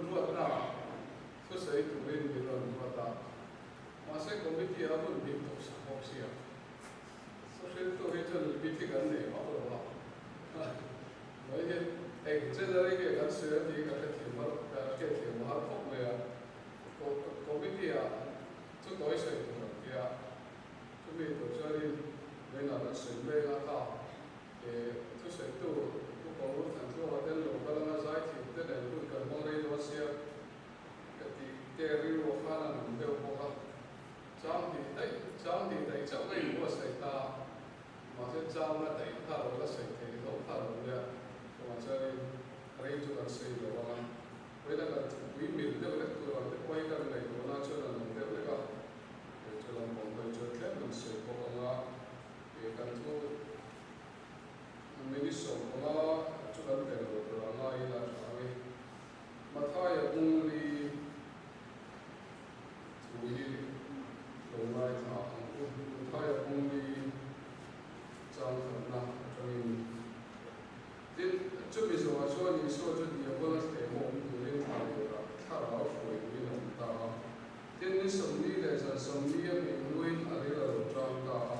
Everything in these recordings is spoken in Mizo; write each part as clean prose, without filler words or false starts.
Hun ruatnaah thusawi turin min rawn ruat a, mahse committee a hun min tawpsak bawk sia. Thuhriltu hi chuan limit hi kan nei vak lo a, mai hi eng general nge kan sawi a tih ka hrethiam har ka hriatthiam har khawp mai a. Committee ah chu tawi sawi tur an tia, chumi tur chuanin vawiinah kan sawi mek a kha. Thusawitu Upa Ngurthantluanga ten lo kal anga zaithiam te nen hun kan hmang rei dawn sia ka tih te rilru khan a nung deuh bawk a. Chang hnih daih, chang hnih daih chauh ka inbuatsaih ta a, mahse chang a daih kha lo la sawi thei hlauh kha lo nia, chuvang chuanin rei chu kan sawi lo ang a, vawiina kan thupui mil deuh lek tur ang te pawh hi kan ngaihtuahna chuan a nung deuh lek a, chu lampang hawi chuan tlem kan sawi bawk ang a. Kan thu minute 15 chu kan pe lo tur a ngaiin a tha ang e. Mathaia bungli thu hi lo ngaithla ang u. Mathaia bungli chang khatna atangin. Tin, chumi zawhah chuan Isua chu Diabola thlem awm turin thlarau hruaiin a awm ta a. Tin, ni 40 leh zan 40 a hming hnuin a ril a lo tang ta a.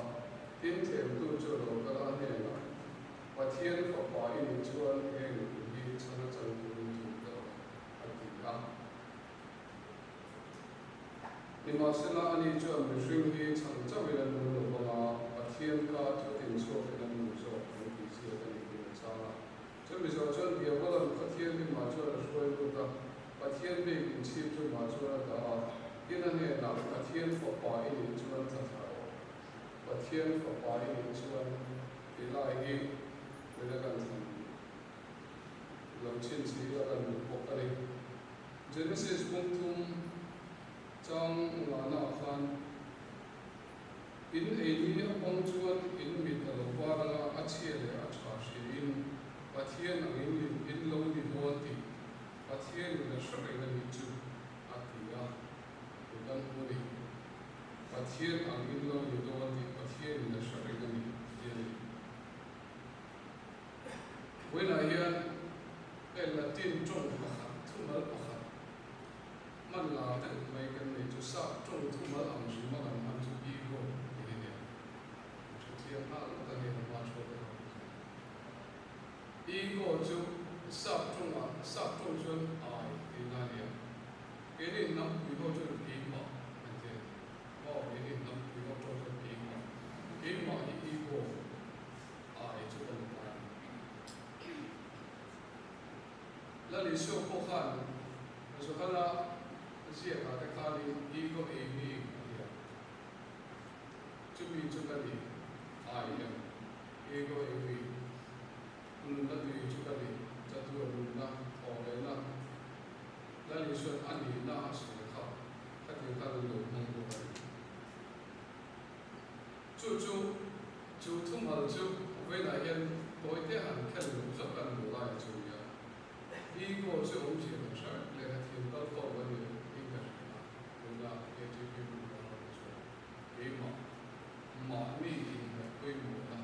Tin, thlemtu chu a lo kal a hnenah, Pathian Fapa i nih chuan heng thu hi chhan a chan turin thu ka rawh, a ti a. Nimahsela, ani chuan mihring hi chhan chauhin a nung lo vang a, Pathian ka thutin chhuakin a nung zawk ang tih ziak a nih tih a chang a. Chumi zawh chuan Diabolan Khuathianghlimah chuan a hruai lut a, Pathian bik inchhip chungah chuan a dah a, tin a hnenah, Pathian Fapa i nih chuan tla thla rawh. Pathian Fapa i nih chuan ti lai hi tuna kan thlan lo chhinchhi ila kan duh bawk a ni. Genesis bung thum chang ngahnaah khan, In ei ni a pawng chuan in mit a lo var anga a chhia leh a tha hriain Pathian ang in in in lo ni dawn tih Pathian in a hre reng a nih chu a ti a, tu kan hmu ni. Pathian ang in lo ni dawn tih Pathian in a hre reng a nih ti a ni. Vawiinah hian hei Latin tawng pakhat thumal pakhat Hman lar deuh mai kan nei chu sap tawng thumal ang hrim a kan hman chu ego tih hi nia. Ka hre thiam nghal ngawt a ni a hma chhuak erawh hi chuan. Ego chu sap tawngah sap tawng chuan I tihna a nia. Keini hnampui ho chuan keimah an ti a ni. Aw keini hnampui ho tawng chuan keimah. Keimah hi ego, I chu kan ta a ni. Lal Isua pawh khan Johana ziakah te khanin Ego eimi a ti a, chumi chu ka ni, I am Ego eimi, nunna tui chu ka ni, chatuan nunna, thawhlehna, Lal Isua'n a nihna a sawi kha khatiang khan an lo hmang bawk a ni. Chu chu, chu thumal chu vawiinah hian tawite han khelh loh zawk a ni lai chu nia. Ego chu awmzia kan hre reng leh a thiam kal tawk a ni in ka hria a, tuna KTP hun kan rawn chuan keimah mahni inngaih pawimawhna,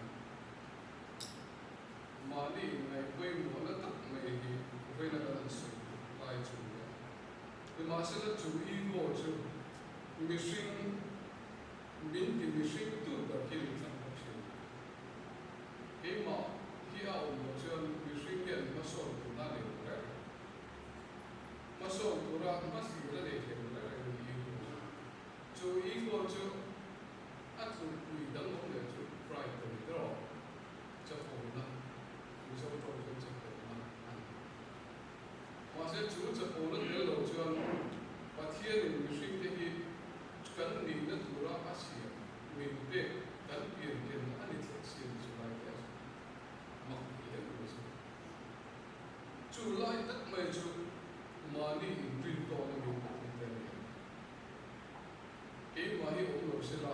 mahni inngaih pawimawhna tak mai hi vawiina kan han sawi duh lai chu nia. Nimahsela chu ego chu mihring Min ti mihring tu ber hi ni tlat bawk thin. Keimah hi a awm loh chuan mihring hian hmasawn turna a nei lo reng reng. Hmasawn tura hmathlir a nei thei lo reng reng ni ego chu. Chu ego chu a tlukpui dang awm leh chu pride a ni tawh. Chapona, Mizo tawng chuan chapona a ni. Mahse chu chapona tel lo chuan Pathianin mihringte hi Kan nihna tura a siam min pek kan pian ken a ni tlat siam chu lai te a chu mak ti deuh mai chu. Chu lai tak mai chu mahni inrin tawna min pe thei te a ni ang. Keimah hi awm lo sela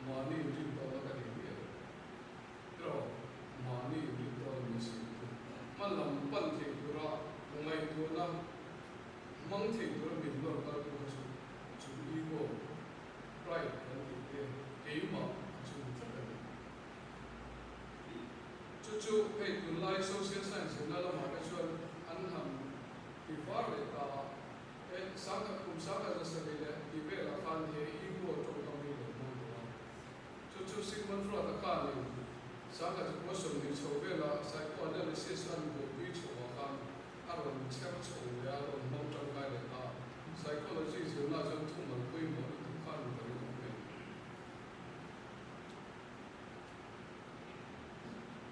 mahni inrin tawna ka nei miah lo. Tiraw mahni inrin tawna min siam chu hma lam pan thei tura ngaihtuahna hmang thei tura min nawr kaltu kha chu Chu ego, pride kan tih te keimah a chu ni tlat a ni. Chu chu hei tunlai social science zirna lamah te chuan an han ti var leh ta a. rawn chher chho leh a, a rawn hmang tangkai leh ta a. Psychology zirna chuan thumal pawimawh lutuk kha a ni ta ringawt mai.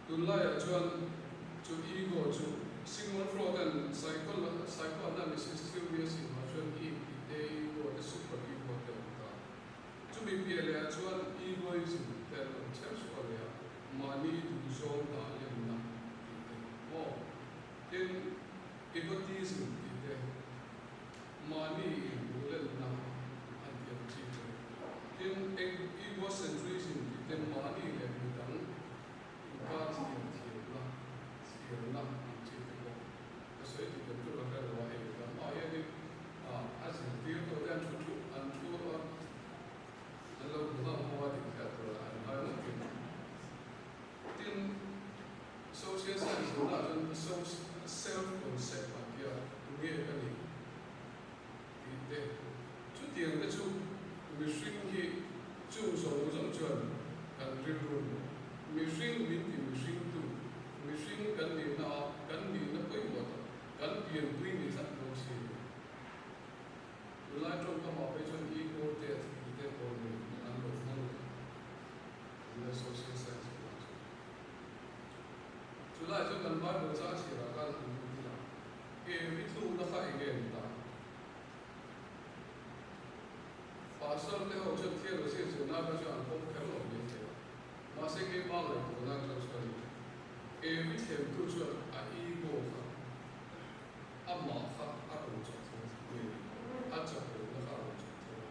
Tunlaiah chuan chu ego chu Sigmund Freud-a'n psychoanalysis theory a siamah chuan id tih te, ego te, super ego te a awm ta. Chumi piah lehah chuan egoism te an awm chher chhuah leh a, mahni duhzawng dah lenna tih te maw? Tin, egotism tih te, mahni inhmuh lenna an tih ang chi te. Tin, egocentrism tih te, mahni leh midang inkar thlir thiamna, thlirna ang chi te pawh ka sawi dik em chu ka hre lo a, hei lamah hianin a zirtir tawh te an thu thu an thu a, an lo hmu nghal ho a dik hriat tur an ngai ngawt in. Tin, social science zirna chuan self concept an tia tunge ka ni tih te, chutiang te chu mihring hi chung zawng zawng chuan kan rilru mihring min ti mihring tu, mihring kan nihna a kan nihna pawimawh tak kan pianpui ni tlat bawk si a ni. Tunlai tawngkamah phei chuan ego death tih te pawh nei an lo hmang leh tunlai social science bulah chuan. Chulai chuan kan Bible chang chhiarah khan an lut ila, Evi tlukna kha eng nge ni ta? Pastor te ho chuan theology zirna kha chuan an pawm kher lo mai thei a, mahse keimah ngaihtuahna atang chuan Evi thlemtu chuan a ego kha amah kha a rawn chawk tho nge a chakawlna kha a rawn chawk tho a,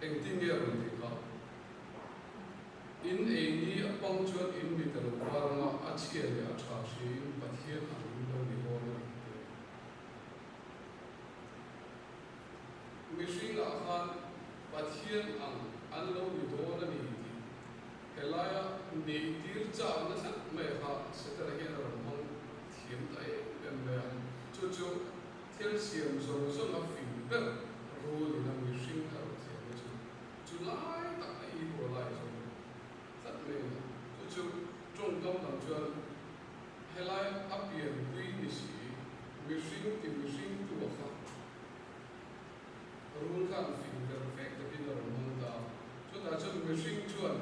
engtin nge a rawn tih kha? In ei ni a pang chuan in mit a lo var anga a chhia leh a tha hriin Pathian ang in lo ni dawn a ni tih a ni. Mihringah khan Pathian ang an lo ni dawn a ni tih helaia neihtir chakna tlat mai kha Setana hian a rawn hmang thiam ta em em mai a, chu chu thil siam zawng zawng a fing ber rulin a mihring a rawn thiamna chu chu lai tak a ego lai zawng tlat mai a ni. Chu chu tawngkam lam chuan helai a pianpui ni si mihring ti mihring tu a kha rul khan fing ber fek takin a rawn hmang ta a, chutah chuan mihring chuan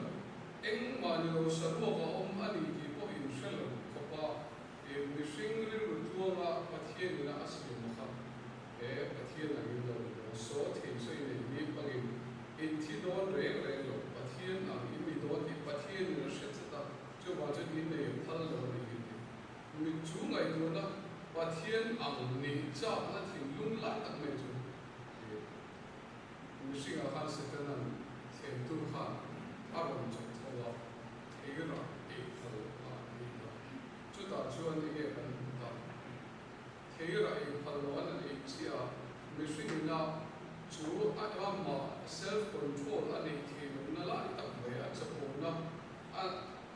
engmah ni lo saruak a awm a ni tih pawh inhre lo khawp a, he mihring rilru tluanga Pathian ina a siam a kha he Pathian angin lo ni lo, saw thei saw i nei ni hmangin in thi dawn reng reng lo, Pathian ang in ni dawn tih Pathian in a hre tlat a, chuvang chuan in nei phal lo a ni hi tih. Mit chu ngaihtuahna Pathian ang nih chakna thinlung lai tak mai chu he mihringah khan Setana'n thlemtu khan a rawn chawk tho a, theirah ei phal a an ei ta. Chutah chuan enge kan hmuh ta? Theirah ei phal lo an an ei chiah a, mihringina chu a amah self control a neih theih lohna lai tak mai a chapona a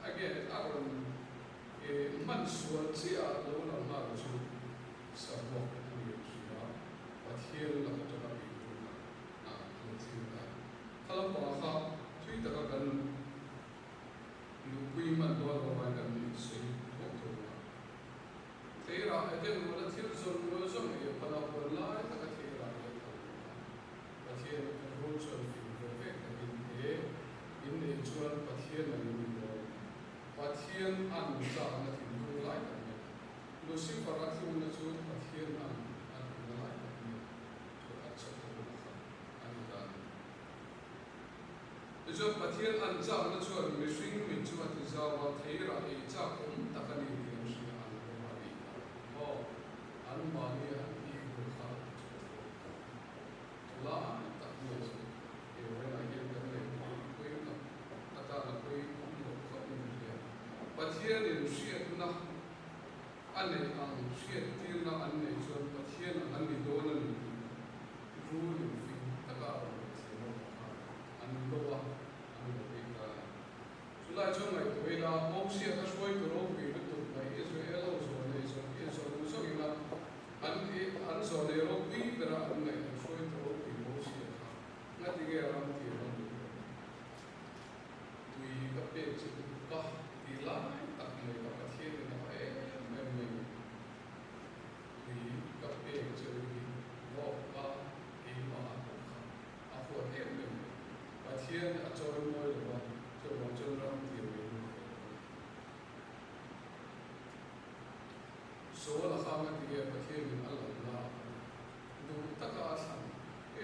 again a rawn I hman sual chiah lo lang nghal chu saruak a ni ang hria, Pathian lak atanga bihruna a lo thleng ta. Kha lampangah kha thui taka kan luhpui hman dawn lo vai kan insawi thuak thuak ang a. Theirah Eden ruala thil zawng zawng ei a phal a, huan lai taka theirah ei a phal lo a. Pathian rul chuan fing ve vek takin he inneih chuan Pathian ang in ni dawn. Pathian an chakna thinlung lai tak mai. Lucifer a tlukna chu Pathian an a duhna lai tak mai chu a chakawlna kha a ni ta a ni. Tichuan Pathian an chakna chuan mihring mit chu a ti zau a, theirah ei chak awm tak a ni tih an hria an rawm a ni ta. Maw? An mahni an ego kha a ti chhuak tho ta. Chu lai tak mai chu he vawiinah hian kan ngaihtuah pui tak atana pui awm loh khawp in ka hria. Pathianin hriatna a neih ang hriattirna an neih chuan Pathian ang an ni dawn a ni tih rul in fing taka a rawn thiam avang khan an lo a, an lo ei ta a ni. Chulai chuan ngaihtuah ila, Mosia ka hruaitu ropui lutuk mai Israel ho zawn nei zawng hi zawng zawng ila, an an zawn nei ropui bera an ngaih an hruaitu ropui Mosia kha ngati nge ram tir an duh lo? Tui ka pek chu ka ti lai tak mai ka Pathian in a em em mai. Tui. Saul a khang a ti nge Pathianin a lalna a duh taka a thlan?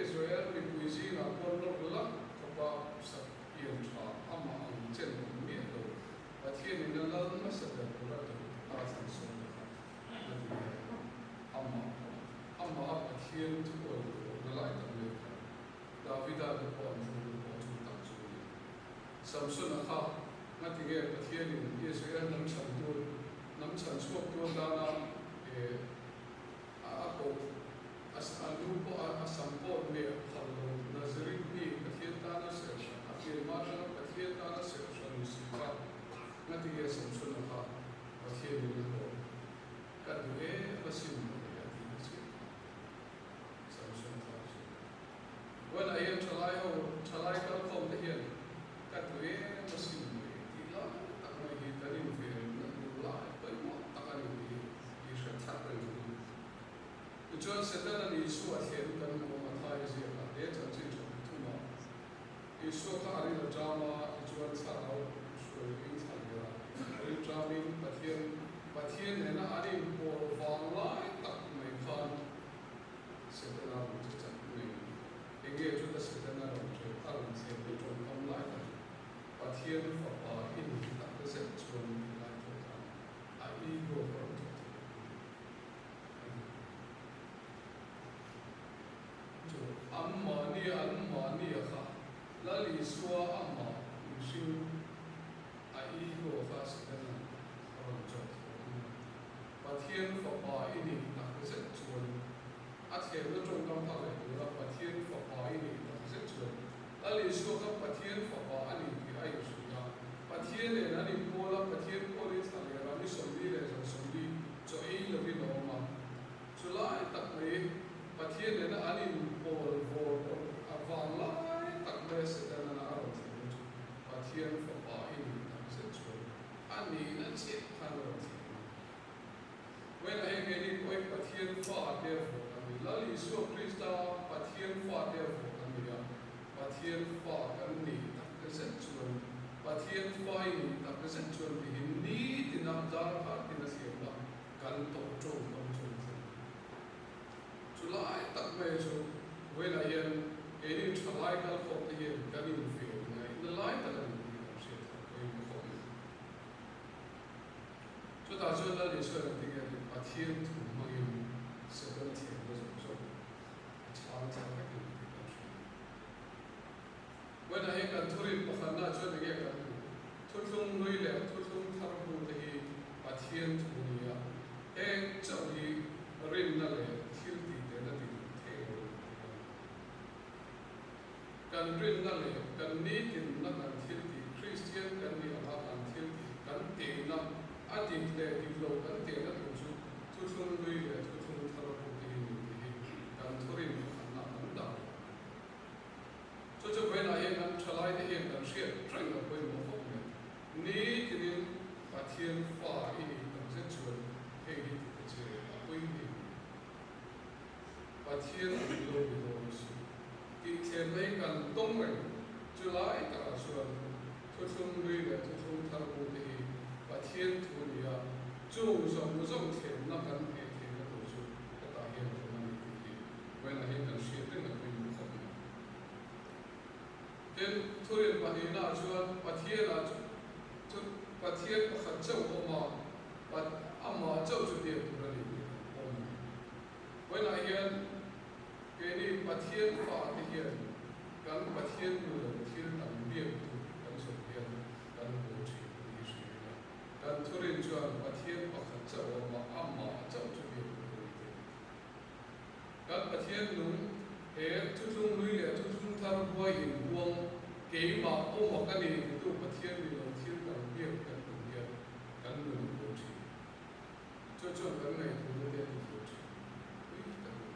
Israel mipui zingah pawh lawk lak khawpa sak pian tha amah ang chen awm miah lo Pathianin a lal hmasa ber tura duh taka a thlan Saul a kha a ti nge amah amah a Pathian thu awih lohna lai tak mai kha Davida te pawh an thlu pawh chu tak chu a ni. Samsona kha ngatinge Pathianin Israel hnam chhantu, hnam chhan chhuaktu atana a koh, a lu pawh a sam pawh meh phal lo Nazareth mi Pathian tana serh hran, a pianma atanga Pathian tana serh hran ni si kha ngatinge Samsona kha Pathianin a koh? Ka duh em asin mawle a ti na chiah kha Samsona kha chu. Vawiinah hian thalai ho, thalai kalkhawm te hian ka duh em asin mai tih lai tak mai hi kan invenna duh lai pawimawh tak a ni tih hi i hre thar reng ang u. Tichuan Setana'n Isua thlen kan hmu a Matthai ziakah he chanchin tha pathumah Isua kha a ril a ṭam a, tichuan thlarau hruai in thla leh a, ril ṭamin Pathian Pathian nena an inpawl vang lai tak mai khan Setana rawn che chak mai a ni. Enge chuta Setana rawn che a rawn thlen hi tawngkam lai tak chu Pathian fapa i ni tak zet chuan ti lai thawh khan a ego ka rawn thawh thei a ni. Chu anmahni anmahni a kha Lal Isua amah mihring a ego kha Setana a rawn chawh thawh a ni. Pathian fapa i nih tak zet chuan a thlemna tawngkam kha ngaih tura Pathian fapa i nih tak zet chuan Lal Isua kha Pathian fapa a ni tih a inhrilh a. Pathian nen an inpawl a, Pathian pawlin thla leh ram i 40 leh zan 40 chaw ei lovin a awm a. Chulai tak mai Pathian nena an inpawl vawl a vang lai tak mai a Setana a rawn thlemna chu Pathian fapa i nih tak zet chuan A nihna chiah khan a rawn thleng a. Vawiinah hian keini pawh hi Pathian fate a vuah kan ni. Lal Isua Krista Pathian fate a vuah kan ni a. Pathian fa kan nih tak zet chuan, Pathian fa i nih tak zet chuan tih hi nitina darkar tina thliamna kan tawh tawng dawn chu a ni thei. Chu lai tak mai chu vawiinah hian keini thalai kalkhawm te hian kan inven ngaihna lai tak a ni tih kan hriat theih pawhin ka khawp mai. Chutah chuan Lal Isua engtin nge tih Pathian thu hmangin Setana thiamna zawng zawng a chhang thla vek a ni tih kan hria. Vawiinah hian kan thurin pakhatna chuan enge kan hmuh? Thuthlung nui leh thuthlung thar hmu te hi Pathian thu a ni a, heng chauh hi rinna leh thil tih tehna ti duh thei lo a ni tih kan hmu. Kan rinna leh kan nitinna kan thil tih, Kristian kan nih anga kan thil tih, kan tehna, a dik leh dik lo kan tehna tur chu thuthlung nui leh thuthlung thar hmu te hi ni tih hi kan thurin pakhatna kan dah lo. Chu chu vawiinah hian kan thalaite hian kan hriat reng a pawimawh khawp mai. Nitinin Pathian fa i nih tak zet chuan hei hi ti ta che a pui ngei mai. Pathian an lo ni dawn a si. Tih thlenna hi kan tawng reng. Chu lai takah chuan thuthlung hlui leh thuthlung thar bu te hi Pathian thu a ni a, chung zawng zawng thlenna kan hmeh theihna tur chu hetah hian a awm a ni tih hi Vawiinah hian kan hriat reng a pawimawh khawp mai. Tin, thurin pahnihnaah chuan Pathianah chu Pathian pakhat chauh a awm a, amah chauh chu biak tur a ni tih kan pawm a ni. Vawiinah hian keini Pathian fate hian kan Pathian nu lo thil tam biak tur kan zawh hian kan haw thin tih hi hria ila, kan thurin chuan Pathian pakhat chauh a awm a, amah chauh chu biak tur a ni tih a ni. Kan Pathian nung he thuthlung hlui leh thuthlung thar huai inbuang keimah awma ka ni titu Pathian ni lo thil dang biak kan tum hian kan nun a bo thin. Chu chuan kan ngaihtuahna te a ti bo thin. Pui tak a ni.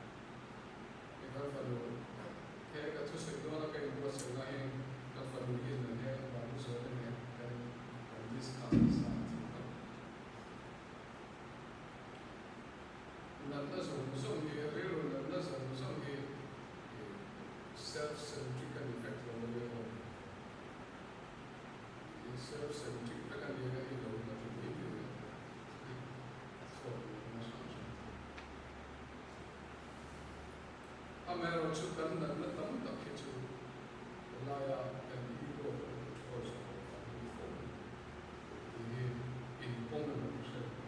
Hei kan fanu he ka thusawi dawn a ka inbuatsaihna hian kan fanu hi nan he Babu Zawte nen kan kan discuss nasa a thil tak. Natna zawng zawng hi, rilru natna zawng zawng hi self-centric a ni vek lo a nia aw. I self-centric vek a nia i lo na ti mai mai a, a thawk nasa. Amaherawhchu kan natna tam tak hi chu helaia kan ego kan control zawk loh vang a ni fo mai tih hi inpawm emaw ka hre lo.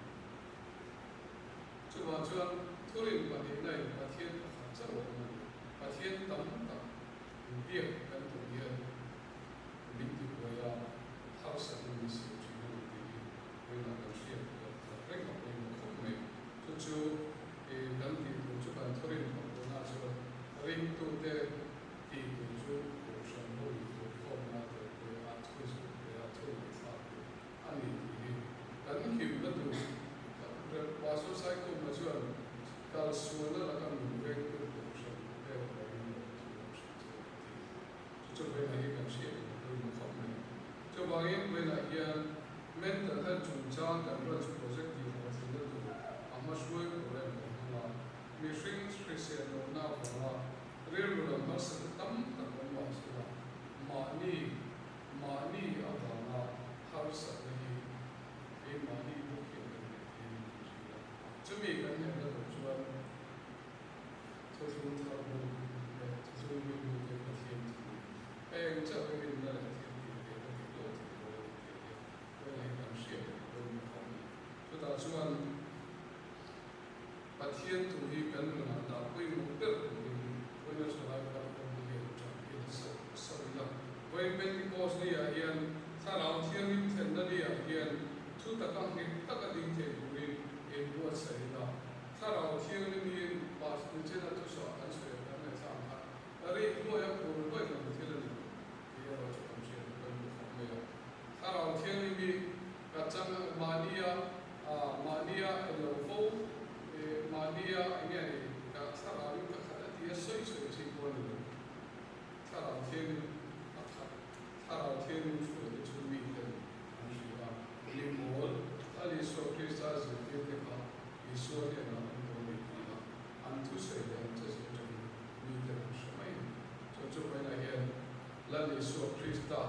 Chuvang chuan thurin pahnihna in Pathian pakhat chauh a awm a ni. Pathian tam tak biak kan tum hian min tibuai a, harsatna min siam thin a ni tih hi vawiinah kan hriat loh that reng a pawimawh khawp mai. Chu chu kan tih tur chu kan thurin pakhatna chuan ringtute tih tur chu Kohhran ho intuahkhawmna tel te a thu zir te a thu ngaihthlak te a ni tih hi kan himna tur Pastor Saikuma chuan kal sualna laka min vengtu Kohhran khawvel vangin lo chu kan hrilh chu a ti. Chu chu vawiinah hi kan hriat loh pawimawh khawp mai. Chuvangin vawiinah hian mental health chungchang kan branch project tih hlawhtlinna tur a hmahruai program kan hmang a, mihring hrisel lohna avanga rilru lam harsatna tam tak awm mah sela mahni mahni avanga harsatna hi keimahni bawk hian kan neih theih a ni tih hria a. Chumi kan hnehna tur chuan Thuthlung thar bu leh thuthlung hlui bu te Pathian thu eng chauh hi rinna leh thil tih theih na tih hlawh thei tur a ni tih hi vawiin hi kan hriat leh pawimawh khawp mai. Chutah chuan Pathian thu hi kan nunah dah pawimawh ber turin vawiin a thalai kalkhawm te hian ṭan hi la sauh sauh ila. Vawiin Pentecost ni ah hian Thlarau Thianghlim thlenna ni ah hian thu taka nghet taka ding thei turin inbuatsaih ila. Thlarau Thianghlim hi Pastor Chena thusawi kan sawi a kan ngaihthla ang kha rik hnuai a phur hnuai mai thil a ni lo tih erawh chu kan hriat kan hmu khawp mai a. Thlarau Thianghlim hi ka chang a, mahnia mahnia eng lo fo mahnia eng nge ni ka thlarau in ka khat a ti a sawi sawi chi pawh a ni lo. Thlarau Thianghlim a khat, Thlarau Thianghlim hruai te chu mi ten an hria a, mi mawl Lal Isua Krista zirtir te kha Isua hnenah an lo nei ti a, an thusawi leh an chezia atangin mite an hre mai a ni. Chuan chu vawiinah hian Lal Isua Krista,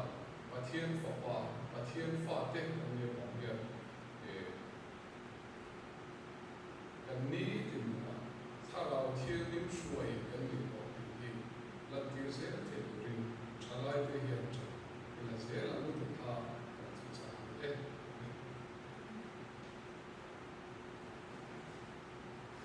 Pathian Fapa, Pathian fate kan nih avang hian kan ni.